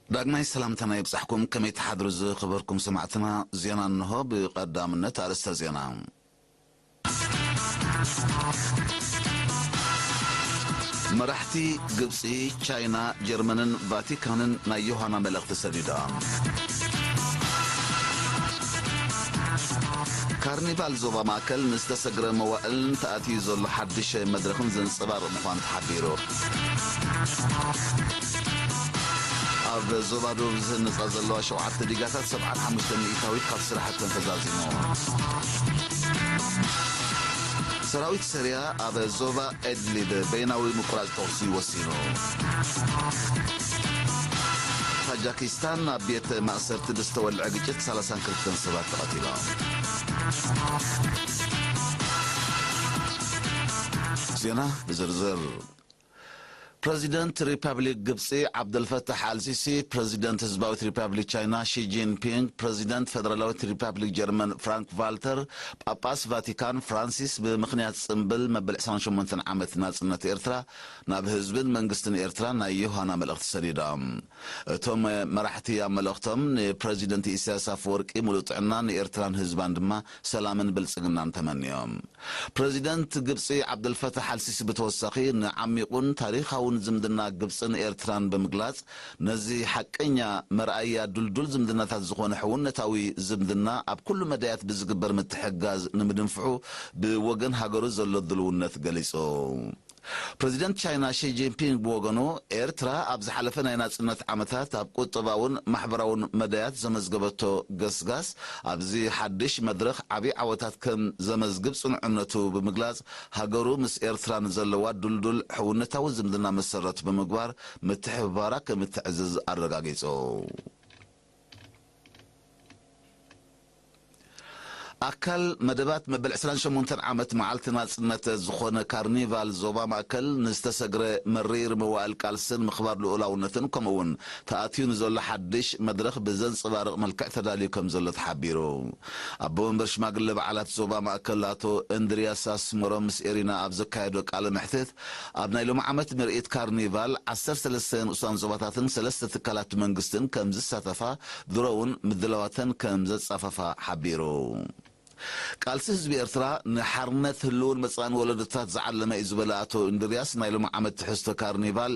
ዳግማይ ሰላምታና ይብጻሕኩም። ከመይ ትሓድሩ ዝኸበርኩም ሰማዕትና? ዜና እንሆ። ብቐዳምነት ኣርእስተ ዜና። መራሕቲ ግብጺ፣ ቻይና፣ ጀርመንን ቫቲካንን ናይ ዮሃና መልእኽቲ ሰዲዶም። ካርኒቫል ዞባ ማእከል ንዝተሰግረ መዋእልን ተኣትዩ ዘሎ ሓድሽ መድረኽን ዘንጸባርቕ ምዃኑ ተሓቢሩ። ኣብ ዞባ ደቡብ ዝህነጻ ዘለዋ ሸውዓተ ዲጋታት ሰብዓን ሓሙሽተ ሚእታዊት ካብ ስራሕተን ተዛዚሙ። ሰራዊት ሰሪያ ኣብ ዞባ ኤድሊብ በይናዊ ምቁራጽ ተኹሲ ወሲኑ። ታጃኪስታን ኣብ ቤት ማእሰርቲ ብዝተወልዐ ግጭት ሰላሳን ክልተን ሰባት ተቐቲሎም። ዜና ብዝርዝር። ፕረዚደንት ሪፐብሊክ ግብጺ ዓብደልፈታሕ ኣልሲሲ፣ ፕረዚደንት ህዝባዊት ሪፐብሊክ ቻይና ሺ ጂንፒንግ፣ ፕረዚደንት ፈደራላዊት ሪፐብሊክ ጀርመን ፍራንክ ቫልተር፣ ጳጳስ ቫቲካን ፍራንሲስ ብምኽንያት ጽምብል መበል ዕስራን ሸሞንተን ዓመት ናጽነት ኤርትራ ናብ ህዝብን መንግስትን ኤርትራ ናይ ዮሃና መልእኽቲ ሰዲዶም። እቶም መራሕቲ ኣብ መልእኽቶም ንፕረዚደንት ኢሳያስ ኣፈወርቂ ምሉእ ጥዕና፣ ንኤርትራን ህዝባን ድማ ሰላምን ብልጽግናን ተመንዮም። ፕረዚደንት ግብጺ ዓብደልፈታሕ ኣልሲሲ ብተወሳኺ ንዓሚቑን ታሪኻውን ዝምድና ግብጽን ኤርትራን ብምግላጽ፣ ነዚ ሓቀኛ መርኣያ ድልዱል ዝምድናታት ዝኾነ ሕውነታዊ ዝምድና ኣብ ኩሉ መዳያት ብዝግበር ምትሕግጋዝ ንምድንፍዑ ብወገን ሃገሩ ዘሎ ድልውነት ገሊጹ። ፕረዚደንት ቻይና ሺ ጂንፒንግ ብወገኑ፣ ኤርትራ ኣብ ዝሓለፈ ናይ ናጽነት ዓመታት ኣብ ቁጠባውን ማሕበራውን መዳያት ዘመዝገበቶ ገስጋስ፣ ኣብዚ ሓድሽ መድረኽ ዓቢ ዓወታት ከም ዘመዝግብ ጽኑዕነቱ ብምግላጽ፣ ሃገሩ ምስ ኤርትራ ንዘለዋ ድልዱል ሕውነታዊ ዝምድና መሰረት ብምግባር ምትሕብባራ ከም እትዕዝዝ ኣረጋጊጹ። ኣካል መደባት መበል ዕስራን ሸሞንተን ዓመት መዓልቲ ናጽነት ዝኾነ ካርኒቫል ዞባ ማእከል ንዝተሰግረ መሪር መዋእል ቃልስን ምኽባር ልኡላውነትን ከምኡ እውን ተኣትዩ ንዘሎ ሓድሽ መድረኽ ብዘንጸባርቕ መልክዕ ተዳልዩ ከም ዘሎ ተሓቢሩ። ኣቦ መንበር ሽማግለ በዓላት ዞባ ማእከል ኣቶ እንድርያስ ኣስመሮም ምስ ኤሪና ኣብ ዘካየዶ ቃለ መሕትት፣ ኣብ ናይ ሎሚ ዓመት ምርኢት ካርኒቫል ዓሰርተ ሰለስተ ንኡሳን ዞባታትን ሰለስተ ትካላት መንግስትን ከም ዝሳተፋ፣ ድሮ እውን ምድላዋተን ከም ዘጻፈፋ ሓቢሩ። ቃልሲ ህዝቢ ኤርትራ ንሓርነት ህልውን መጻእን ወለዶታት ዝዓለመ እዩ ዝበለ ኣቶ እንድርያስ፣ ናይ ሎሚ ዓመት ትሕዝቶ ካርኒቫል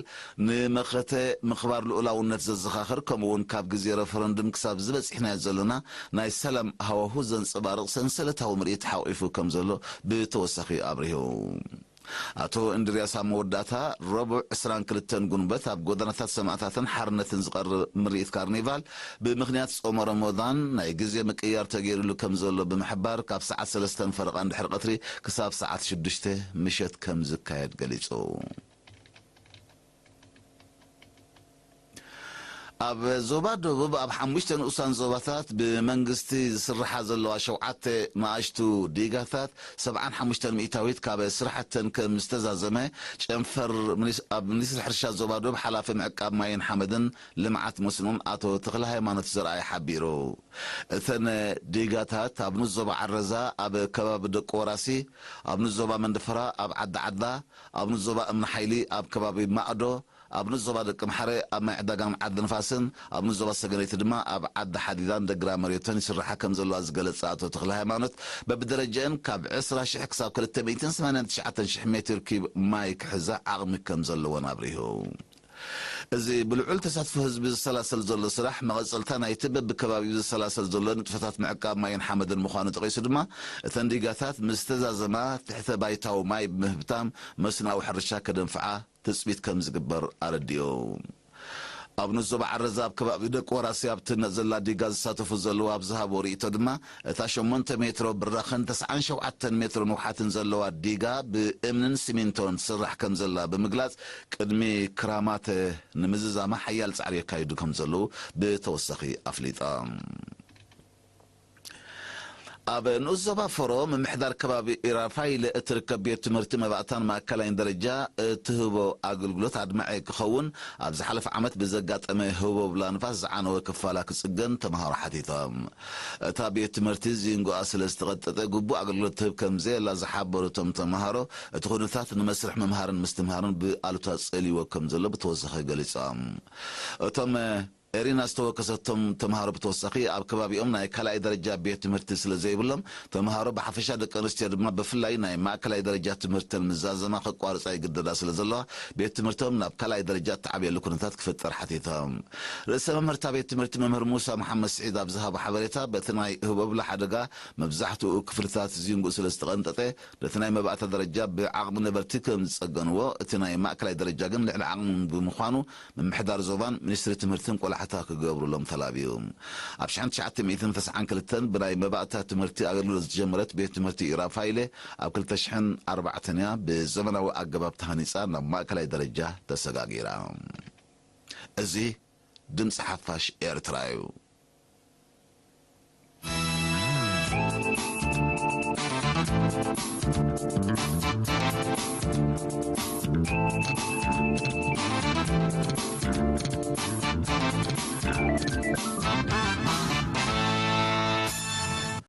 ንመኸተ ምኽባር ልኡላውነት ዘዘኻኽር፣ ከምኡ እውን ካብ ግዜ ረፈረንድም ክሳብ ዝበጺሕናዮ ዘለና ናይ ሰላም ሃዋሁ ዘንጸባርቕ ሰንሰለታዊ ምርኢት ሓቂፉ ከም ዘሎ ብተወሳኺ ኣብሪሁ። ኣቶ እንድርያስ ኣብ መወዳእታ፣ ረቡዕ ዕስራን ክልተን ጉንበት ኣብ ጎደናታት ሰማእታትን ሓርነትን ዝቐርብ ምርኢት ካርኒቫል፣ ብምኽንያት ጾመ ረመዳን ናይ ግዜ ምቅያር ተገይሩሉ ከም ዘሎ ብምሕባር፣ ካብ ሰዓት ሰለስተን ፈረቓ እንድሕር ቀትሪ ክሳብ ሰዓት ሽዱሽተ ምሸት ከም ዝካየድ ገሊጹ። ኣብ ዞባ ደቡብ ኣብ ሓሙሽተ ንኡሳን ዞባታት ብመንግስቲ ዝስርሓ ዘለዋ ሸውዓተ ንኣሽቱ ዲጋታት ሰብዓን ሓሙሽተን ሚእታዊት ካብ ስራሕተን ከም ዝተዛዘመ ጨንፈር ሚኒስ-፣ ኣብ ሚኒስትሪ ሕርሻ ዞባ ደቡብ ሓላፊ ምዕቃብ ማይን ሓመድን ልምዓት መስኖን ኣቶ ተኽለ ሃይማኖት ዘርኣይ ሓቢሩ። እተን ዲጋታት ኣብ ንኡስ ዞባ ዓረዛ ኣብ ከባቢ ደቂ ወራሲ፣ ኣብ ንኡስ ዞባ መንደፈራ ኣብ ዓዲ ዓድላ፣ ኣብ ንኡስ ዞባ እምኒ ሓይሊ ኣብ ከባቢ ማእዶ፣ ኣብ ንኡስ ዞባ ደቂ ምሓረ ኣብ ማይ ዕዳጋን ዓዲ ንፋስን፣ ኣብ ንኡስ ዞባ ሰገነይቲ ድማ ኣብ ዓዲ ሓዲዳን ደግራ መሬቶን ይስርሓ ከም ዘለዋ ዝገለጸ ኣቶ ተኽለ ሃይማኖት፣ በብደረጃአን ካብ ዕስራ ሽሕ ክሳብ ክልተ ሚእትን ሰማንያን ትሽዓተን ሽሕ ሜትር ኪዩብ ማይ ክሕዛ ዓቕሚ ከም ዘለወን ኣብሪሁ። እዚ ብልዑል ተሳትፎ ህዝቢ ዝሰላሰል ዘሎ ስራሕ፣ መቐጸልታ ናይቲ በብከባቢኡ ዝሰላሰል ዘሎ ንጥፈታት ምዕቃብ ማይን ሓመድን ምዃኑ ጠቒሱ ድማ፣ እተን ዲጋታት ምስ ተዛዘማ፣ ትሕተ ባይታዊ ማይ ብምህብታም መስኖኣዊ ሕርሻ ከደንፍዓ ትጽቢት ከም ዝግበር ኣረዲኡ። ኣብ ንኡስ ዞባ ዓረዛ ኣብ ከባቢ ደቂ ወራሲ ኣብ ትህነጽ ዘላ ዲጋ ዝሳተፉ ዘለዉ ኣብ ዝሃቦ ርእይቶ ድማ፣ እታ ሸሞንተ ሜትሮ ብራኸን ተስዓን ሸውዓተን ሜትሮ ንውሓትን ዘለዋ ዲጋ ብእምንን ሲሚንቶን ትስራሕ ከም ዘላ ብምግላጽ፣ ቅድሚ ክራማት ንምዝዛማ ሓያል ጻዕሪ የካይዱ ከም ዘለዉ ብተወሳኺ ኣፍሊጣ። ኣብ ንኡስ ዞባ ፈሮ ምምሕዳር ከባቢ ኢራፋይለ እትርከብ ቤት ትምህርቲ መባእታን ማእከላይን ደረጃ እትህቦ ኣገልግሎት ኣድማዒ ክኸውን ኣብ ዝሓለፈ ዓመት ብዘጋጠመ ህቦብላ ንፋስ ዝዓነወ ክፋላ ክጽገን ተምሃሮ ሓቲቶም። እታ ቤት ትምህርቲ ዚንጎኣ ስለ ዝተቐጠጠ ግቡእ ኣገልግሎት ትህብ ከም ዘየላ ዝሓበሩ እቶም ተምሃሮ፣ እቲ ኩነታት ንመስርሕ ምምሃርን ምስትምሃርን ብኣሉታ ጸልይዎ ከም ዘሎ ብተወሳኺ ገሊጾም። እቶም ኤሪና ዝተወከሰቶም ተምሃሮ ብተወሳኺ ኣብ ከባቢኦም ናይ ካልኣይ ደረጃ ቤት ትምህርቲ ስለ ዘይብሎም፣ ተምሃሮ ብሓፈሻ ደቂ ኣንስትዮ ድማ ብፍላይ ናይ ማእከላይ ደረጃ ትምህርተን ምስ ዛዘማ ከቋርጻ ይግደዳ ስለ ዘለዋ፣ ቤት ትምህርቶም ናብ ካልኣይ ደረጃ እተዓብየሉ ኩነታት ክፍጠር ሓቲቶም። ርእሰ መምህርታ ቤት ትምህርቲ መምህር ሙሳ መሓመድ ስዒድ ኣብ ዝሃቦ ሓበሬታ፣ በቲ ናይ ህቦብላ ሓደጋ መብዛሕትኡ ክፍልታት ዚንጉ ስለ ዝተቐንጠጠ፣ ነቲ ናይ መባእታ ደረጃ ብዓቕሚ ነበርቲ ከም ዝጸገንዎ፣ እቲ ናይ ማእከላይ ደረጃ ግን ልዕሊ ዓቕሚ ብምዃኑ፣ ምምሕዳር ዞባን ሚኒስትሪ ትምህርትን ቆላሕታ ክገብሩሎም ተላብዩ። ኣብ ሽሕን ትሽዓተ ሚእትን ተስዓን ክልተን ብናይ መባእታ ትምህርቲ ኣገልግሎት ዝጀመረት ቤት ትምህርቲ ራፋይሌ፣ ኣብ ክልተ ሽሕን ኣርባዕተን እያ ብዘመናዊ ኣገባብ ተሃኒጻ ናብ ማእከላይ ደረጃ ተሰጋጊራ። እዚ ድምጺ ሓፋሽ ኤርትራ እዩ።